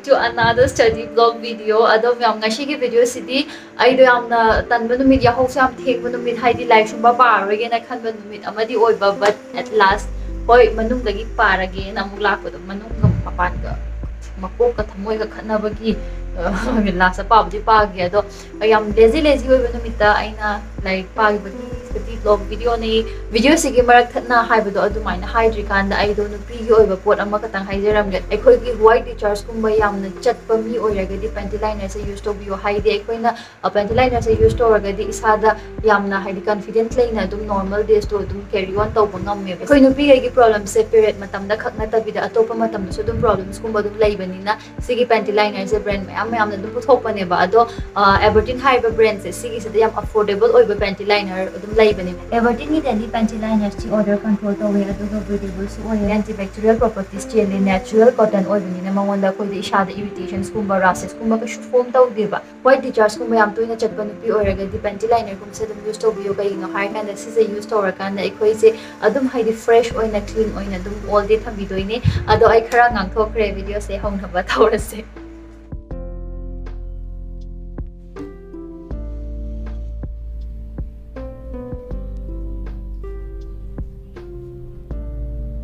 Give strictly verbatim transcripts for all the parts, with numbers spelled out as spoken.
To another study vlog video. ꯑꯗꯣ ꯃꯌꯥꯝ, ꯉꯁꯤꯒꯤ ꯚꯤꯗꯤꯑꯣꯁꯤꯗꯤ ꯑꯩꯗꯣ ꯌꯥꯝꯅ ꯇꯟꯕ ꯅꯨꯃꯤꯠ, ꯌꯥꯍꯧꯁꯨ ꯌꯥꯝ ꯊꯦꯡꯕ ꯅꯨꯃꯤꯠ, ꯍꯥꯏꯗꯤ ꯂꯥꯏꯔꯤꯛ ꯁꯨꯡꯄꯥ ꯄꯥꯔꯔꯣꯏꯒꯦꯅ ꯈꯟꯕ ꯅꯨꯃꯤꯠ ꯑꯃꯗꯤ ꯑꯣꯏꯕ, but at last, ꯍꯣꯏ, ꯃꯅꯨꯡꯗꯒꯤ ꯄꯥꯔꯒꯦꯅ ꯑꯃꯨꯛ ꯂꯥꯛꯄꯗꯣ, ꯃꯅꯨꯡꯒ ꯃꯄꯥꯟꯒ, ꯃꯀꯣꯛꯀ ꯊꯃꯣꯏꯒ ꯈꯠꯅꯕꯒꯤ ꯂꯥꯁꯇ ꯄꯥꯕꯨꯗꯤ ꯄꯥꯒꯦ꯫ ꯑꯗꯣ ꯌꯥꯝ ꯂꯦꯖꯤ ꯂꯦꯖꯤ ꯑꯣꯏꯕ ꯅꯨꯃꯤꯠꯇ ꯑꯩꯅ ꯂꯥꯏꯔꯤꯛ ꯄꯥꯈꯤꯕꯒꯤ ꯁ꯭ꯇꯗꯤ ꯕ꯭ꯂꯣꯛ ꯚꯤꯗꯤꯑꯣꯅꯤ꯫ ꯚꯤꯗꯤꯑꯣꯁꯤꯒꯤ ꯃꯔꯛ ꯊꯠꯅ ꯍꯥꯏꯕꯗꯣ ꯑꯗꯨꯃꯥꯏꯅ ꯍꯥꯏꯗ꯭ꯔꯤꯀꯥꯟꯗ, ꯑꯩꯗꯣ ꯅꯨꯄꯤꯒꯤ ꯑꯣꯏꯕ ꯄꯣꯠ ꯑꯃꯈꯛꯇꯪ ꯍꯥꯏꯖꯔꯝꯒꯦ꯫ ꯑꯩꯈꯣꯏꯒꯤ ꯋꯥꯏꯠ ꯗꯤꯆꯥꯔꯖꯀꯨꯝꯕ ꯌꯥꯝꯅ ꯆꯠꯄ ꯃꯤ ꯑꯣꯏꯔꯒꯗꯤ ꯄꯦꯟꯇꯤ ꯂꯥꯏꯅꯔꯁꯦ ꯌꯨꯁ ꯇꯧꯕꯤꯌꯣ꯫ ꯍꯥꯏꯗꯤ ꯑꯩꯈꯣꯏꯅ ꯄꯦꯟꯇꯤ ꯂꯥꯏꯅꯔꯁꯦ ꯌꯨꯁ ꯇꯧꯔꯒꯗꯤ ꯏꯁꯥꯗ ꯌꯥꯝꯅ, ꯍꯥꯏꯗꯤ, ꯀꯟꯐꯤꯗꯦꯟꯁ ꯂꯩꯅ ꯑꯗꯨꯝ ꯅꯣꯔꯃꯦꯜ ꯗꯦꯁꯇꯣ ꯑꯗꯨꯝ ꯀꯦꯔꯤ ꯑꯣꯟ ꯇꯧꯕ ꯉꯝꯃꯦꯕ꯫ ꯑꯩꯈꯣꯏ ꯅꯨꯄꯤꯈꯩꯒꯤ ꯄ꯭ꯔꯣꯕ꯭ꯂꯦꯝꯁꯦ ꯄꯤꯔꯤꯌꯗ ꯃꯇꯝꯗ ꯈꯛ ꯅꯠꯇꯕꯤꯗ ꯑꯇꯣꯞꯄ ꯃꯇꯝꯗꯁꯨ ꯑꯗꯨꯝ ꯄ꯭ꯔꯣꯕ꯭ꯂꯦꯝꯁꯀꯨꯝꯕ ꯑꯗꯨꯝ ꯂꯩꯕꯅꯤꯅ, ꯁꯤꯒꯤ ꯄꯦꯟꯇꯤ ꯂꯥꯏꯅꯔꯁꯦ ꯕ꯭ꯔꯦꯟ ꯃꯌꯥꯝ ꯃꯌꯥꯝꯅ ꯑꯗꯨꯝ ꯄꯨꯊꯣꯛꯄꯅꯦꯕ꯫ ꯑꯗꯣ ꯑꯦꯕꯔꯇꯤꯟ ꯍꯥꯏꯔꯤꯕ ꯕ꯭ꯔꯦꯟꯁꯦ ꯁꯤꯒꯤꯁꯤꯗ ꯌꯥꯝ ꯑꯐꯣꯔꯗꯦꯕꯜ ꯑꯣꯏꯕ ꯄꯦꯟꯇꯤ ꯂꯥꯏꯅꯔ ꯑꯗꯨꯝ ꯂꯩꯕꯅꯦꯕ꯫ ꯑꯦꯕꯔꯇꯤꯟꯒꯤꯗꯤ ꯄꯦꯟꯇꯤ ꯂꯥꯏꯅꯔꯁꯤ ꯑꯣꯗꯔ ꯀꯟꯇ꯭ꯔꯣꯜ ꯇꯧꯋꯦ, ꯑꯗꯨꯒ ꯕ꯭ꯔꯤꯗꯦꯕꯜꯁꯨ ꯑꯣꯏꯌꯦ, ꯑꯦꯟꯇꯤ ꯕꯦꯛꯇꯤꯔꯤꯌꯦꯜ ꯄ꯭ꯔꯣꯄꯔꯇꯤꯁ ꯆꯦꯜꯂꯦ, ꯅꯦꯆꯔꯦꯜ ꯀꯣꯇꯟ ꯑꯣꯏꯕꯅꯤꯅ ꯃꯉꯣꯟꯗ ꯑꯩꯈꯣꯏꯗ ꯏꯁꯥꯗ ꯏꯔꯤꯇꯦꯁꯟꯁꯀꯨꯝꯕ, ꯔꯥꯁꯦꯁꯀꯨꯝꯕ ꯀꯩꯁꯨ ꯐꯣꯝ ꯇꯧꯗꯦꯕ꯫ ꯋꯥꯏꯠ ꯗꯤꯆꯥꯔꯖꯀꯨꯝꯕ ꯌꯥꯝ ꯇꯣꯏꯅ ꯆꯠꯄ ꯅꯨꯄꯤ ꯑꯣꯏꯔꯒꯗꯤ ꯄꯦꯟꯇꯤ ꯂꯥꯏꯅꯔꯒꯨꯝꯕꯁꯦ ꯑꯗꯨꯝ ꯌꯨꯁ ꯇꯧꯕꯤꯌꯨ꯫ ꯀꯩꯒꯤꯅꯣ ꯍꯥꯏꯔꯀꯥꯟꯗ ꯁꯤꯁꯦ ꯌꯨꯁ ꯇꯧꯔꯀꯥꯟꯗ ꯑꯩꯈꯣꯏꯁꯦ ꯑꯗꯨꯝ, ꯍꯥꯏꯗꯤ, ꯐ꯭ꯔꯦꯁ ꯑꯣꯏꯅ, ꯀ꯭ꯂꯤꯟ ꯑꯣꯏꯅ ꯑꯗꯨꯝ ꯑꯣꯜ ꯗꯦ ꯊꯝꯕꯤꯗꯣꯏꯅꯦ꯫ ꯑꯗꯣ ꯑꯩ ꯈꯔ ꯉꯥꯡꯊꯣꯛꯈ꯭ꯔꯦ, ꯚꯤꯗꯤꯑꯣꯁꯦ ꯍꯧꯅꯕ ꯇꯧꯔꯁꯦ꯫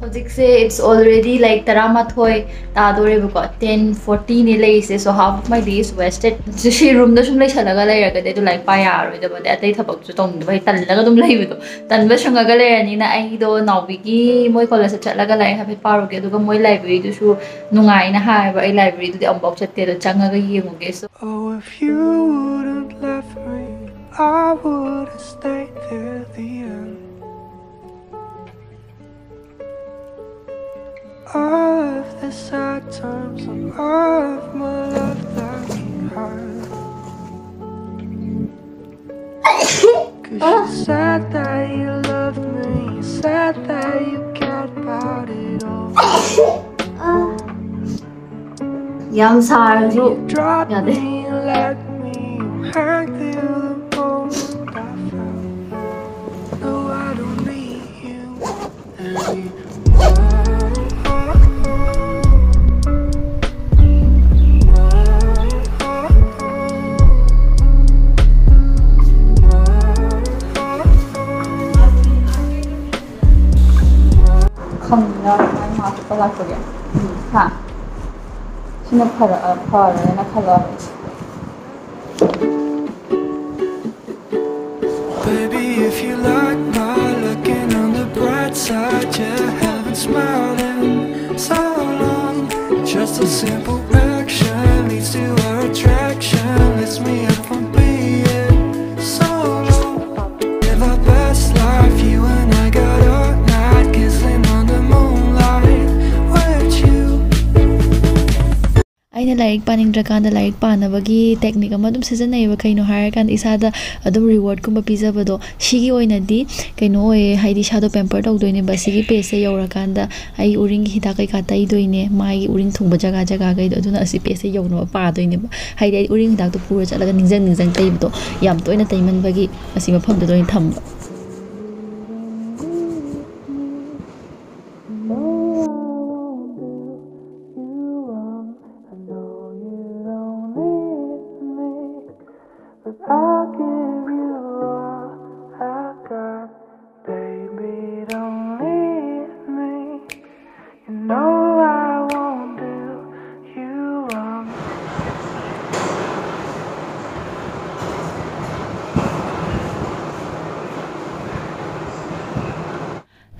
ꯍꯧꯖꯤꯛꯁꯦ it's already, like, ꯇꯔꯥꯃꯥꯊꯣꯏ ꯇꯥꯗꯣꯔꯦꯕꯀꯣ, ꯇꯦꯟ ꯐꯣꯔꯇꯤꯅꯦ ꯂꯩꯔꯤꯁꯦ꯫ So half of my day is wasted. ꯁꯤ ꯔꯨꯝꯗ ꯁꯨꯝ ꯂꯩꯁꯜꯂꯒ ꯂꯩꯔꯒꯗꯤ ꯑꯩꯗꯣ ꯂꯥꯏꯔꯤꯛ ꯄꯥ ꯌꯥꯔꯔꯣꯏꯗꯕ, ꯑꯗꯩ ꯑꯇꯩ ꯊꯕꯛꯁꯨ ꯇꯧꯅꯤꯡꯗꯕ, ꯍꯥꯏꯗꯤ ꯇꯜꯂꯒ ꯑꯗꯨꯝ ꯂꯩꯕꯗꯣ, ꯇꯟꯕ ꯁꯨꯡꯉꯒ ꯂꯩꯔꯅꯤꯅ ꯑꯩꯗꯣ ꯅꯥꯎꯕꯤꯒꯤ ꯃꯣꯏ ꯀꯣꯂꯦꯖꯇ ꯆꯠꯂꯒ ꯂꯥꯏꯔꯤꯛ ꯍꯥꯏꯐꯦꯠ ꯄꯥꯔꯨꯒꯦ, ꯑꯗꯨꯒ ꯃꯣꯏ ꯂꯥꯏꯕ꯭ꯔꯦꯔꯤꯗꯨꯁꯨ ꯅꯨꯡꯉꯥꯏꯅ ꯍꯥꯏꯕ, ꯑꯩ ꯂꯥꯏꯕ꯭ꯔꯦꯔꯤꯗꯨꯗꯤ ꯑꯃꯨꯛꯐꯥꯎ ꯆꯠꯇꯦ, ꯑꯗꯣ ꯆꯪꯉꯒ ꯌꯦꯡꯉꯨꯒꯦ꯫ So Oh, if you wouldn't left me, I would have stayed till the end. All of the sad times and all of my love that we had. Cause you said that you loved me, you said that you cared about it all. ꯌꯥꯝ ꯁꯥꯔꯁꯨ You dropped ꯌꯥꯗꯦ꯫ Me, you let me hang till the moment I fell. No, I don't need you anymore. ꯐꯪꯅ ꯃꯥꯏ ꯃꯥꯛꯁ ꯂꯥꯛꯄꯒꯤ꯫ ꯍꯥ? ꯁꯤꯅ ꯐꯔ-, ꯐꯔꯦꯅ ꯈꯜꯂꯛꯑꯕꯅꯤ꯫ Baby, if you like my looking on the bright side, yeah, haven't smiled in so long. Just a simple action leads to our attraction, lifts me up from being solo. Live our best life, you and I got all night, gazing on the moonlight with you. ꯑꯩꯅ ꯂꯥꯏꯔꯤꯛ ꯄꯥꯅꯤꯡꯗ꯭ꯔꯀꯥꯟꯗ ꯂꯥꯏꯔꯤꯛ ꯄꯥꯅꯕꯒꯤ technique ꯑꯃ ꯑꯗꯨꯝ ꯁꯤꯖꯤꯟꯅꯩꯌꯦꯕ꯫ ꯀꯩꯅꯣ ꯍꯥꯏꯔꯀꯥꯟꯗ, ꯏꯁꯥꯗ ꯑꯗꯨꯝ ꯔꯤꯋꯥꯔꯗꯀꯨꯝꯕ ꯄꯤꯖꯕꯗꯣ, ꯁꯤꯒꯤ ꯑꯣꯏꯅꯗꯤ ꯀꯩꯅꯣ ꯑꯣꯏꯌꯦ, ꯍꯥꯏꯗꯤ ꯏꯁꯥꯗꯣ ꯄꯦꯝꯄꯔ ꯇꯧꯗꯣꯏꯅꯦꯕ꯫ ꯁꯤꯒꯤ ꯄꯦꯖꯁꯦ ꯌꯧꯔꯀꯥꯟꯗ ꯑꯩ ꯎꯔꯤꯡꯒꯤ ꯍꯤꯗꯥꯛ ꯀꯩꯀꯥ ꯇꯩꯗꯣꯏꯅꯦ, ꯃꯥꯏꯒꯤ ꯎꯔꯤꯡ ꯊꯨꯡꯕ ꯖꯒꯥ ꯖꯒꯥꯈꯩꯗꯣ꯫ ꯑꯗꯨꯅ ꯑꯁꯤ ꯄꯦꯖꯁꯦ ꯌꯧꯅꯕ ꯄꯥꯗꯣꯏꯅꯦꯕ꯫ ꯍꯥꯏꯗꯤ ꯑꯩ ꯎꯔꯤꯡ ꯍꯤꯗꯥꯛꯇꯣ ꯄꯨꯔ ꯆꯠꯂꯒ ꯅꯤꯡꯁꯤꯡ ꯅꯤꯡꯁꯤꯡ ꯇꯩꯕꯗꯣ ꯌꯥꯝ ꯇꯣꯏꯅ ꯇꯩꯃꯟꯕꯒꯤ ꯑꯁꯤ ꯃꯐꯝꯗꯨꯗ ꯑꯣꯏꯅ ꯊꯝꯕ꯫ But I'll give you all I got, baby, don't leave me. You know I won't do you wrong.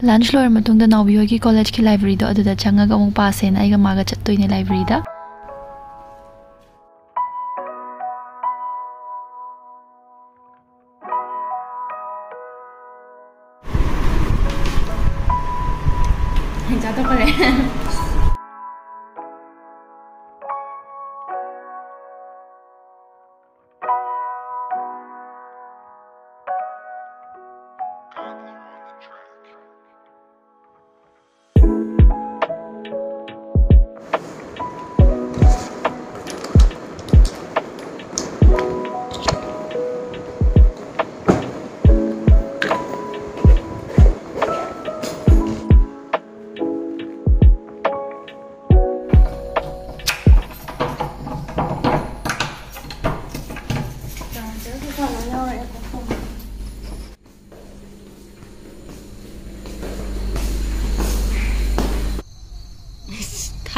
Lunch ꯂꯣꯏꯔ ꯃꯇꯨꯡꯗ ꯅꯥꯎꯕꯤ ꯍꯣꯏꯒꯤ ꯀꯣꯂꯦꯖꯀꯤ ꯂꯥꯏꯕ꯭ꯔꯦꯔꯤꯗꯣ ꯑꯗꯨꯗ ꯆꯪꯉꯒ ꯑꯃꯨꯛ ꯄꯥꯁꯦꯅ ꯑꯩꯒ ꯃꯥꯒ ꯆꯠꯇꯣꯏꯅꯦ ꯂꯥꯏꯕ꯭ꯔꯦꯔꯤꯗ꯫ ꯆꯥꯊꯣꯛꯈ꯭ꯔꯦ꯫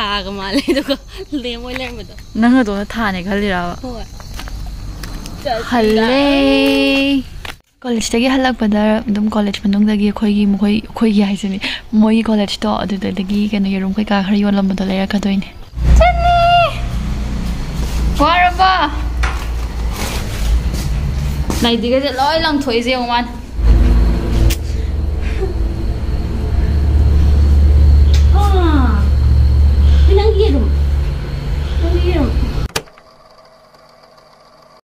ꯊꯥꯒ ꯃꯥꯜꯂꯦ, ꯑꯗꯨꯒ ꯂꯦꯝ ꯑꯣꯏ ꯂꯩꯔꯝꯕꯗꯣ꯫ ꯅꯪ ꯑꯗꯣꯝꯗ ꯊꯥꯅꯦ ꯈꯜꯂꯤꯔꯕ? ꯍꯣꯏ꯫ ꯍꯜꯂꯦ꯫ ꯀꯣꯂꯦꯖꯇꯒꯤ ꯍꯜꯂꯛꯄꯗ ꯑꯗꯨꯝ ꯀꯣꯂꯦꯖ ꯃꯅꯨꯡꯗꯒꯤ ꯑꯩꯈꯣꯏꯒꯤ ꯃꯈꯣꯏ ꯑꯩꯈꯣꯏꯒꯤ ꯍꯥꯏꯁꯤꯅꯤ, ꯃꯣꯏꯒꯤ ꯀꯣꯂꯦꯖꯇꯣ ꯑꯗꯨꯗꯒꯤ ꯀꯩꯅꯣ ꯌꯦꯔꯨꯝ ꯀꯩꯀꯥ ꯈꯔ ꯌꯣꯜꯂꯝꯕꯗꯣ ꯂꯩꯔꯛꯀꯗꯣꯏꯅꯦ꯫ ꯆꯠꯂꯤ꯫ ꯋꯥꯔꯕ? ꯅꯥꯏꯇꯤꯒꯁꯦ ꯂꯣꯏ ꯂꯪꯊꯣꯛꯏꯁꯦ ꯌꯦꯡꯉꯨ ꯃꯥꯅ꯫ ꯅꯪꯒꯤ ꯑꯗꯨꯝ